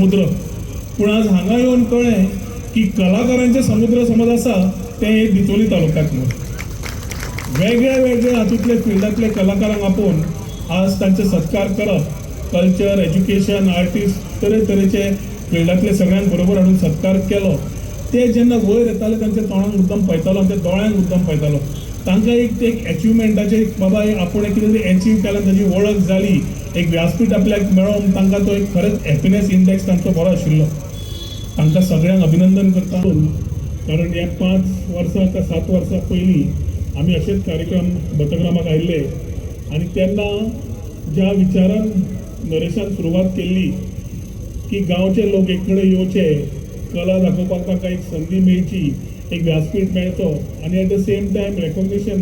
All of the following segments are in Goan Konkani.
समुद्र. पूण आज हांगा येवन कळ्ळें की कलाकारांचें समुद्र समज आसा तें एक डिचोली तालुक्यांतलें. वेगळे वेगळे हातूंतले फिल्डांतले कलाकारांक आपोवन आज तांचे सत्कार करप, कल्चर, एज्युकेशन, आर्टिस्ट, तरेतरेचे फिल्डांतले सगळ्यांक बरोबर हाडून सत्कार केलो. ते जेन्ना वयर येताले तांच्या तोंडाक मुद्दम पळयतालो, आमच्या दोळ्यांक मुद्दम पळयतालो. तांकां एक एक एचिवमेंटाचें, बाबा आपूण एक कितें तरी एचीव केलां, ताजी वळख जाली, एक व्यासपीठ आपल्याक मेळोवन तांकां तो एक खरेंच हॅपिनेस इंडेक्स तांचो बरो आशिल्लो. तांकां सगळ्यांक अभिनंदन करता, कारण ह्या 5 वर्सां का 7 वर्सां पयलीं आमी अशेच कार्यक्रम भटग्रामाक आयिल्ले आनी तेन्ना ज्या विचारान नरेशान सुरवात केल्ली की गांवचे लोक एक कडेन येवचे, कला दाखोवपाक तांकां एक संदी मेळची, एक व्यासपीठ मेळचो आनी at the same time recognition,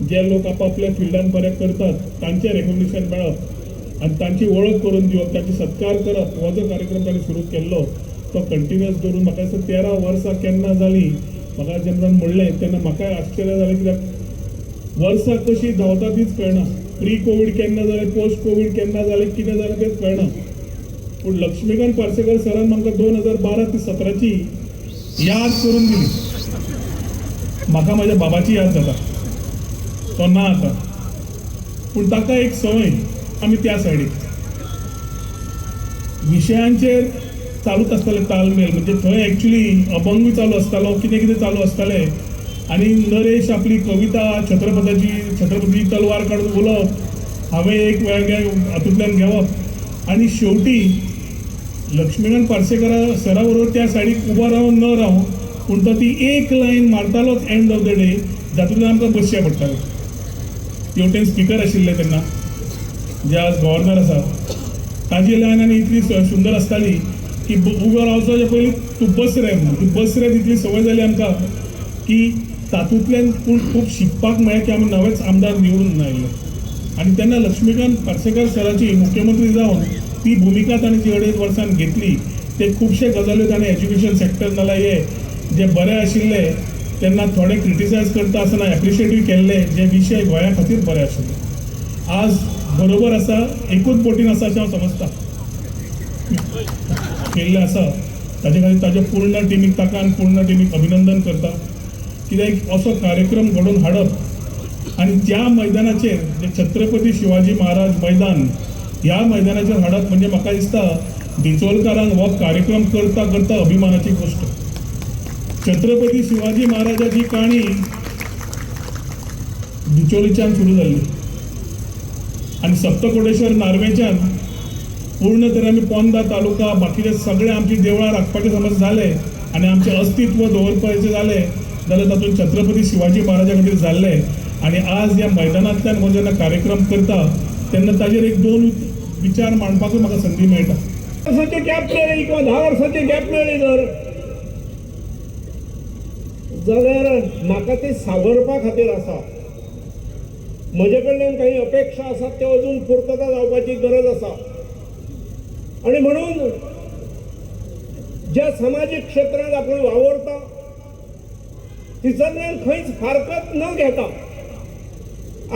जे लोक आपापल्या फिल्डान बरें करतात तांचें रेकोग्निशन मेळप आनी तांची वळख करून दिवप, तांचे सत्कार करप, हो जो कार्यक्रम तांणी सुरू केल्लो तो कंटिन्युअस दवरून म्हाका दिसता 13 वर्सां केन्ना जालीं. म्हाका जेन्ना म्हणलें तेन्ना म्हाकाय आश्चर्य जालें, कित्याक वर्सां कशीं धांवता तीच कळना. प्री कोवीड केन्ना जालें, पोस्ट कोवीड केन्ना जालें, कितें जालें तेंच कळना. पूण लक्ष्मीकांत पार्सेकर सरान म्हाका 2012 ते 17ची याद करून दिली. म्हाका म्हाज्या बाबाची याद जाता, तो ना आतां, पूण ताका एक संवय, आमी त्या सायडीक विशयांचेर चालूच आसताले तालमेल, म्हणजे थंय एक्चुली अभंगूय चालू आसतालो, कितें कितें चालू आसतालें आनी नरेश आपली कविता छत्रपताची, छत्रपती तलवार काडून उलोवप, हांवें एक वेगळ्या हातूंतल्यान घेवप आनी शेवटी लक्ष्मीकांत पार्सेकर सरा बरोबर त्या सायडीक उबो रावन न रावूं, पूण तो ती एक लायन मारतालोच एंड ऑफ the day, जातूंतल्यान आमकां बसचें पडटालें. तेवटेन स्पिकर आशिल्ले तेन्ना, जे आज गव्हर्नर आसा, ताजी लायन आनी इतली सुंदर आसताली की उबो रावचो पयलीं तूं बस रे म्हणून. ती बस रे तितली संवय जाली आमकां की तातूंतल्यान पूण खूब शिकपाक मेळ्ळें की आमी नवेच आमदार निवडून आयिल्ले. आनी तेन्ना लक्ष्मीकांत पार्सेकर सराची मुख्यमंत्री जावन ती भुमिका ताणें जी 2.5 वर्सान घेतली, ते खुबशे गजाल्यो ताणें एज्युकेशन सेक्टर नाल्यार हे जे बरे आशिल्ले तेन्ना थोडे क्रिटिसायज करता आसतना एप्रिशिएटूय केल्ले जे विशय गोंया खातीर बरे आशिल्ले. आज बरोबर आसा, एकूच बोटीन आसा अशें हांव समजता केल्लें आसा. ताजे खातीर ताजे पूर्ण टिमीक, ताका आनी पूर्ण टिमीक अभिनंदन करता, कित्याक असो कार्यक्रम घडोवन हाडप आनी ज्या मैदानाचेर, जे छत्रपती शिवाजी महाराज मैदान, ह्या मैदानाचेर हाडप म्हणजे म्हाका दिसता डिचोलकारांक हो कार्यक्रम करता करता अभिमानाची गोश्ट. छत्रपती शिवाजी महाराजाची काणी डिचोलीच्यान सुरू जाल्ली आनी सप्तकोटेश्वर नार्वेच्यान पूर्ण तरेन आमी पोंदा तालुका, बाकीचे सगळे आमची देवळां राखपाचें समज जालें आनी आमचें अस्तित्व दवरपाचें जालें जाल्यार तातूंत छत्रपती शिवाजी महाराजा खातीर जाल्लें. आनी आज ह्या मैदानांतल्यान हो जेन्ना कार्यक्रम करता तेन्ना ताजेर एक 2 विचार मांडपाकूय म्हाका संदी मेळटा. वर्साची गॅप मेळ्ळी किंवा 10 वर्साची गॅप मेळ्ळी जर जाल्यार म्हाका ती सावरपा खातीर आसा. म्हजे कडल्यान काही अपेक्षा आसात त्यो अजून पुर्तता जावपाची गरज आसा. आनी म्हणून ज्या सामाजीक क्षेत्रांत आपूण वावरता थंयसरल्यान खंयच फारकत न घेता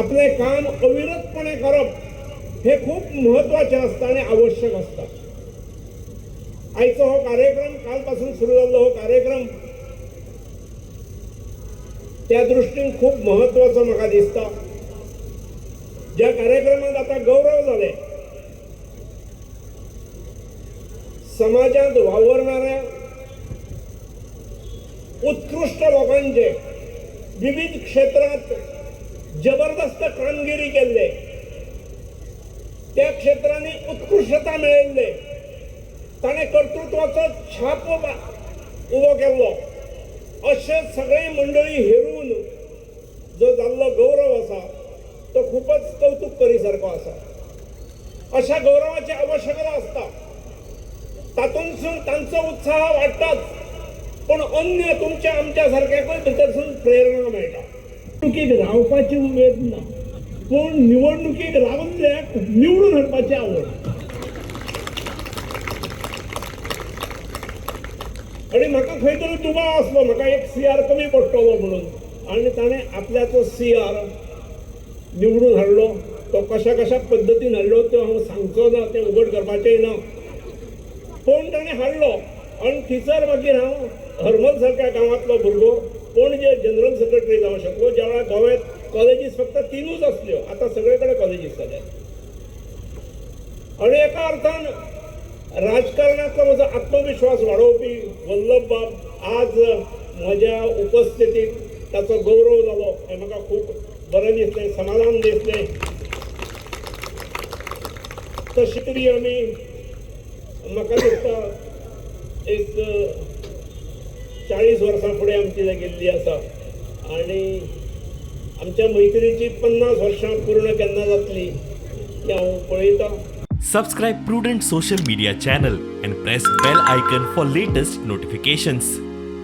आपलें काम अविरतपणे करप हे खूब म्हत्वाचें आसता आनी आवश्यक आसता. आयचो हो कार्यक्रम, कालपासून सुरू जाल्लो हो कार्यक्रम त्या दृश्टीन खूब म्हत्वाचो म्हाका दिसता. ज्या कार्यक्रमात आतां गौरव जाले, समाजांत वावरणाऱ्या उत्कृश्ट लोकांचे विविध क्षेत्रांत जबरदस्त कामगिरी केल्ले, त्या क्षेत्रांनी उत्कृश्टता मेळयल्ले, ताणें कर्तृत्वाचो छाप उबो केल्लो, अशे सगळे मंडळी हेरून जो जाल्लो गौरव आसा तो खूपच कौतुक करी सारको आसा. अशा गौरवाची आवश्यकता आसता. तातूंतसून तांचो उत्साह वाडटाच, पूण अन्य तुमच्या आमच्या सारक्याकूय भितरसून प्रेरणा मेळटा. निवडणुकीक रावपाची उमेद ना, पूण निवडणुकीक रावल्ल्याक निवडून हाडपाची आवड. आनी म्हाका खंय तरी दुबाव आसलो, म्हाका एक CR कमी पडटलो म्हणून, आनी ताणें आपल्याचो CR निवडून हाडलो. तो कशा कशा पद्दतीन हाडलो तो हांव सांगचो ना, तें उगड करपाचेंय ना. फोंड ताणें हाडलो आनी थंयसर मागीर हांव हरमल सारक्या गांवांतलो भुरगो पणजे जनरल सेक्रेटरी जावंक शकलो, ज्या वेळार गोव्यांत कॉलेजीस फक्त 3ूच आसल्यो, आतां सगळे कडेन कॉलेजीस जाल्यात. आनी एका अर्थान राजकारणांतलो म्हजो आत्मविश्वास वाडोवपी वल्लभबाब आज म्हज्या उपस्थितीत ताचो गौरव जालो हें म्हाका खूब बरें दिसलें, समाधान दिसलें. तशी तरी आमी म्हाका दिसता एक 40 वर्सां फुडें आमची गेल्ली आसा आनी आमच्या मैत्रीची 50 वर्सां पूर्ण केन्ना जातली ती हांव पळयतां. Subscribe Prudent Social Media channel and press bell icon for latest notifications.